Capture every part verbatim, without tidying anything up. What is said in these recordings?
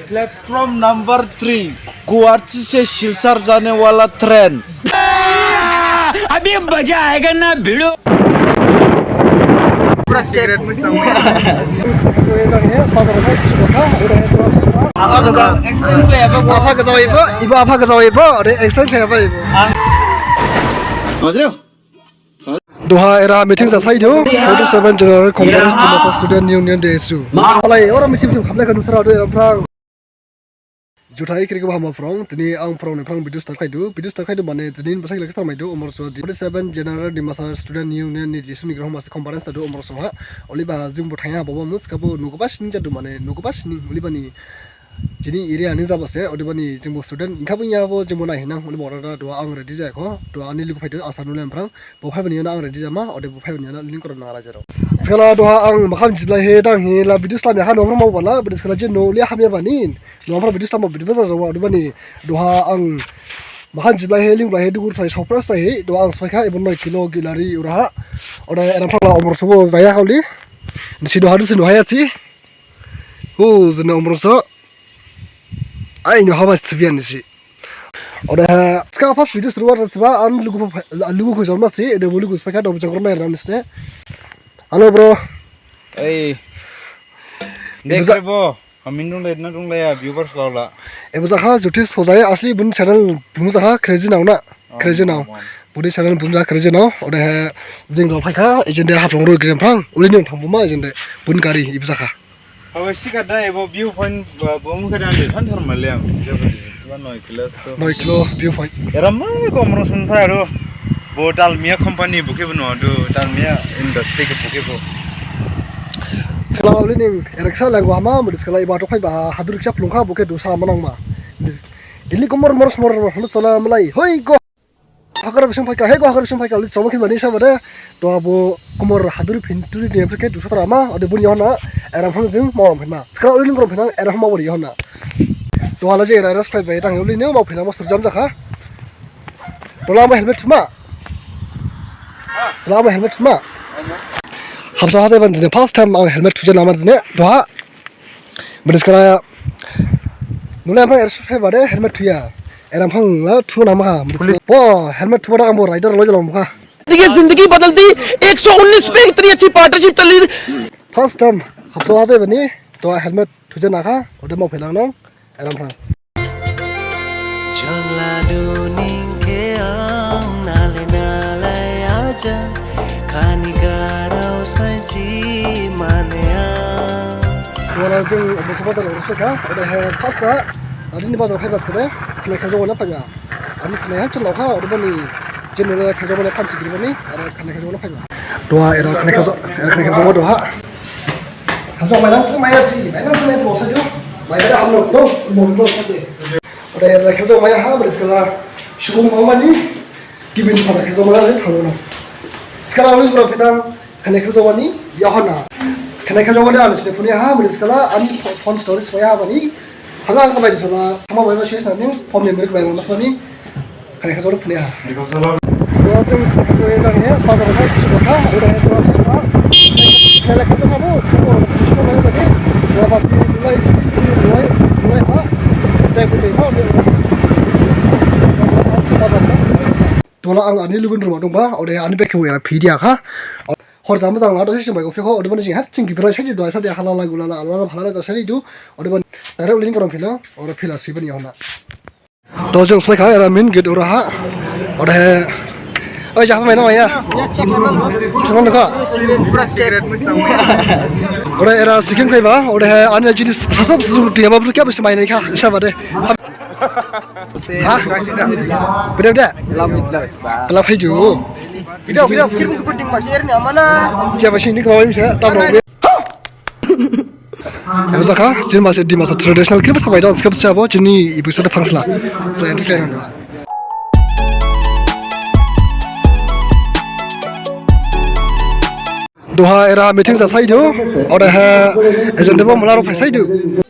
Platform number three, Guwahati से सिलचर जाने वाला ट्रेन। अभी मजा आएगा ना भिड़ो। Apha gajao, ibo, ibo apha gajao ibo, ode extend khlaiba ibo. Duha era meeting jasaidu, forty seven General Conference Dimasa Student Union D S U. Alai, ora meeting jing khamlai kha nusra do era phrang. Juthai kiri kha hama phrang, dini ang phrang ni phrang video start khaidu, video start khaidu mane dini bwsai khlai kha tharmaidu, Umrangso forty seven General Dimasa Student Union ni D S U ni graham masi conference jadu Umrangso ha, oliba jingbo thangya baba muskabo nuguba sining jadu mane nuguba sining oliba ni Jini area ni jaba se, odebani jingbo student, ingkha bo yabo jingbo naihinang, odebo orada duha ang ready jakho, duha ani lugu phaidu, asa nulai phrang, bo phaibani yana ang ready jama, ode bo phaibani yana link korona rajarao. Skala duha ang makham jiblai he dang he la video slam ya ha nong rama bala, bidi skala je no le hamya bani, no phrang video slam bidi baja jawa, odebani duha ang makham jiblai he link blai he dugur thai surprise thai he, duha ang soikha, ibo noi kilo gilari uraha, ode era phrang la Umrangso bo jaya khauli, nisi duha dusi no haya si, hu, jini Umrangso. Ai, no haba sibian nisi. Ode ha, ska first video seru war siba, an lugu, lugu ko jama si, ode bo lugu speka do jangkor na niste. Hello, bro. Ei. Ibu ja- Dek bo. Amin dong le, na dong le, viewers lao la. Ibu jakha Jyotish Hojai, asli bun channel bun jakha Crazy Now na. Crazy Now. Buni channel bun jakha Crazy Now. Ode ha, jing do phaikha, ejende Haflong ro grem phrang, uli ni thang buma ejende, bun gari ibu jakha. Abo sikada ebo view point ba, bo mukha dan de than thar male ang. Jabo ni, ba noi kilo sto. Noi kilo view point. Era ma ko Umrangso thar aro. Bo Dalmia company bo khe bo no do, Dalmia industry khe bo khe bo. Skala uli ning, era kisa lang wa ma, mudi skala iba to phai ba, hadur kisa phlungkha bo khe dosa manang ma. Ili ko mor mor mor mor, hanu sala malai, hoi ko. Hagra bising phaikha, he ko hagra bising phaikha, lit sama khin bani sama de. To abo kumor hadur phin turi ni phaikha dusa tara ma, ode buni hona, era phang jing ma phina. Skala uli ning rom phina, era ma bori hona. To ala je era ras phai bai tang uli ne ma phina mastur jam jakha. To la ma helmet thuma. To la ma helmet thuma. Habsao ha jai ban jine first time ang helmet thuja nama jine. To ha. Bidi skala nulai amphang era sufai bade helmet thuya. Era amphang la thu nama ha. Bidi skala bo helmet thuba da ang bo rider loi jalang bukha. ये जिंदगी बदल दी, एक सौ उन्नीस पे इतनी अच्छी पार्टनरशिप चली। First time habsao ha jai bani to helmet thuja nakha, ode ma phailang nang. Era amphang. Jangla duning khe ang nale nale aja, khani garao sanchi mane ang. Wala jing Umrangso bata lo respect ha, ode he first ha, adini bazar phai bas kade, khanai khanjao wana phaiya. Ani khanai ha chalo kha, odebani, jing nale khanjao wana khansi giri bani, ara khanai khanjao wana phaiya. Duha era khanai khanjao, era khanai khanjao duha. Khanjao mailang si maiya si, mailang si maiya si, bosa ju. Maiya ham lo, lo, lo, lo, lo. Ode era khanjao maiya ha, bidi skala, subung mangmani, gibin phana khanjao maiya le thango na. Skala uli gura phina, khanai khanjao wani, yahona. Khanai khanjao wani, ani sine phuni ha, bidi skala, ani pho-, phone storage maiya ha bani, Hala ang khamai di sala, khama bai ma sui sa ning, pom ni mirik bai ma mas mani, khanai khanjao phune ha. Khanai khanjao. Duha jing khanai khanjao yang he, bazar ha, kisi botha, udah he, duha botha. Khanai khanjao kamu, sini bo, kisi botha ya tadi. Duha pasti mulai, mulai, mulai ha. Dai bu dai ma, bazar ha. Duha la ang ani lugun rumah dong ba, udah ani bek khe era video kha. Hor jam jang la dose sing bai office kho, odebani sing hap sing gibra sadi dua sadi hala la gula la la la hala la sadi du, odebani direct link korom phila, ora phila sui bani hona. To jing slai kha era main gate ora ha, ora he, oi jah mai na ya. Ya, check lemang, bro. Check lemang kha. Pura secret. Ora era siking kai ba, ora he ani jinis sasap susu dia ba bro kya bisi mai nai kha, isa ba de. Ha? Beda beda. Lam idla sba. Lam hai ju. Video, video, kirim kirim ding mas, er ni amana. Siapa sih ini kalau bisa? Tabrak. Yang saka, sini masih di masa tradisional, kirim pakai dong, skip siapa? Sini ibu sudah pangsla. Selain itu kalian. Duha era meeting jasaidu, ora ha agenda bo mala rok phaisaidu.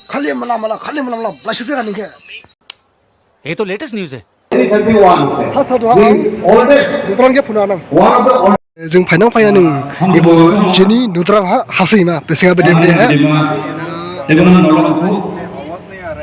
Khali mala mala, khali mala mala, bla shufi kani khe. ये तो latest news है। First ha duha ang Nudrang khe phunu nang. Jing phainang phaiya ning, ibo jini Nudrang ha hasi ma, besinga bede bede ha.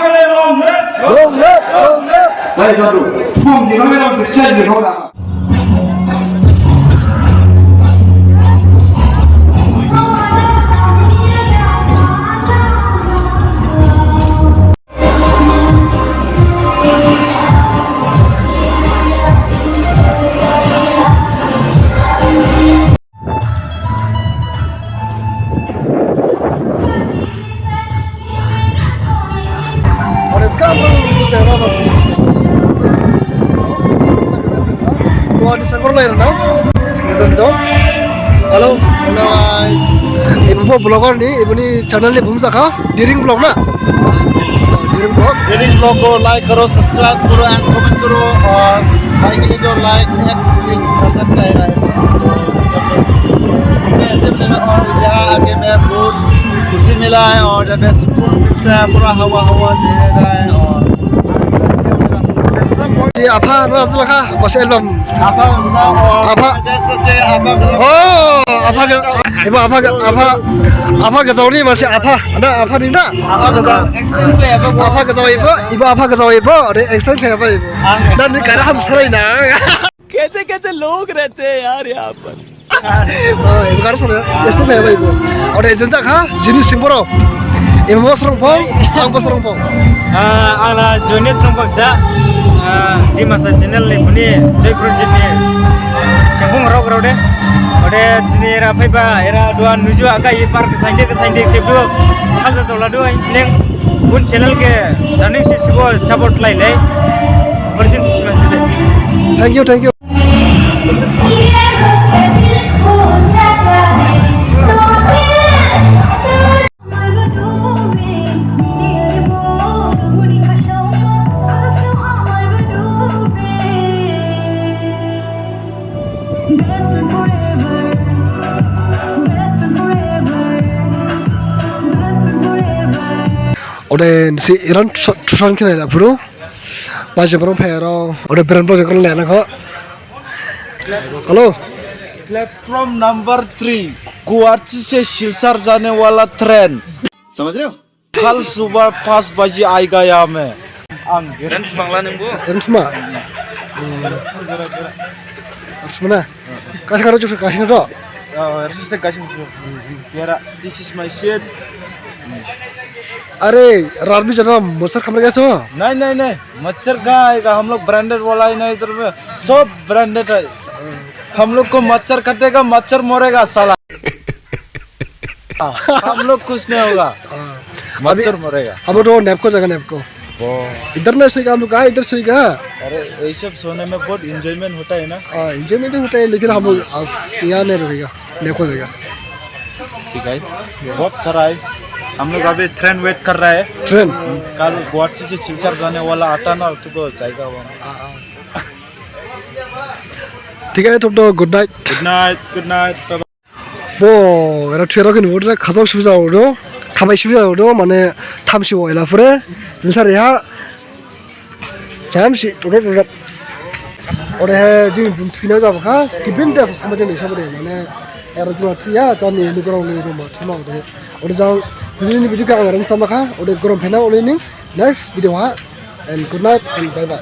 Long live, long live. Long live, long live. Lai jadu. Thum di long live, long live. Ore, sekarang belum bisa apa sih? Gua di Sangkur lain, tau? Gitu, gitu. Halo, halo guys. Ibu vlogger ni, ibu ni channel ni bumsa kha? Diring vlog na? Diring vlog. Diring vlog ko like karo, subscribe karo, and comment karo, aur bhai ke liye jo like, ek link kar sakta hai, guys. मैं ऐसे बोलेगा, और यहाँ आके मैं बहुत खुशी मिला है और यहाँ पे सुकून मिलता है, पूरा हवा हवा दे रहा है और ये आफा ना असला खा, बस album. आफा, आफा. आफा. Oh, आफा के, ibu आफा के, आफा, आफा के जावरी, बस आफा, ना आफा नहीं ना? आफा के जाव. Extend khlai आफा. आफा के जाव ibu, ibu आफा के जाव ibu, अरे extend khlai आफा ibu. Dan ni kara ham sarai na. कैसे कैसे लोग रहते हैं यार यहाँ पर. Oh, ibu kara sana, este me ibu. Ode ejang jakha, jini singboro. Ibu bos rongpong, ang bos rongpong. Ah, ang la Jonis rongpong sa. Ah, Dimasa channel ni buni, Joy Project ni. Singbong rok rok de. Ode jini era phaiba, era dua nuju aga i park sainde sainde sebdu. Hal sa sola du, ang sineng. Bun channel ke, daning si sibo support lai lai. Thank you, thank you. Ode si iran tusan kena la bro. Baje bro phero. Ode brand bro jengkol lena kho. Hello. Platform number three, Guwahati se Silchar jane wala train. समझ रहे हो? Kal subah pas baji aayega yaar main. Ang Ren Sumangla nunggu. Ren Suma. Ren Suma na? Kasih kado, kasih kado. Oh, Ren Suma kasih kado. Yara, this is my shit. अरे, रात में ज़्यादा मच्छर कामड़ेगा तो? नहीं, नहीं, नहीं, मच्छर कहाँ आएगा? हम लोग ब्रांडेड वाला ही ना, इधर में सब ब्रांडेड है। हम लोग को मच्छर काटेगा, मच्छर मरेगा साला। हाँ, हम लोग कुछ नहीं होगा। हाँ। मच्छर अभी मरेगा। हम लोग तो नेपको जाएगा, नेपको। वो। इधर नहीं सोएगा हम लोग, हाँ, इधर सोएगा। अरे, ये सब सोने में बहुत एंजॉयमेंट होता है ना? हाँ, एंजॉयमेंट तो होता है, लेकिन हम लोग आज यहाँ नहीं रुकेगा, नेपको जाएगा। ठीक है, बहुत सारा है। हम लोग अभी ट्रेन वेट कर रहा है। ट्रेन? कल गुवाहाटी से सिलचर जाने वाला आता ना, तो जाएगा वहाँ। हाँ, हाँ। ठीक है, तब तो good night. Good night, good night, bye bye. Bo, era thuirok ni ode khajao sibijao do, khamai sibijao do, mane thamsi o ela phure, jinsari ha, thamsi, todok todok. Ode he, jing jing thuina jabo kha, gibin da sama jing ni sama de, mane, era jing thuya, jani lugurao ni ruma, thuma ode. Ode jang, jini video kha ang rang sama kha, ode gorom phena ode ning, next video ha, and good night and bye bye.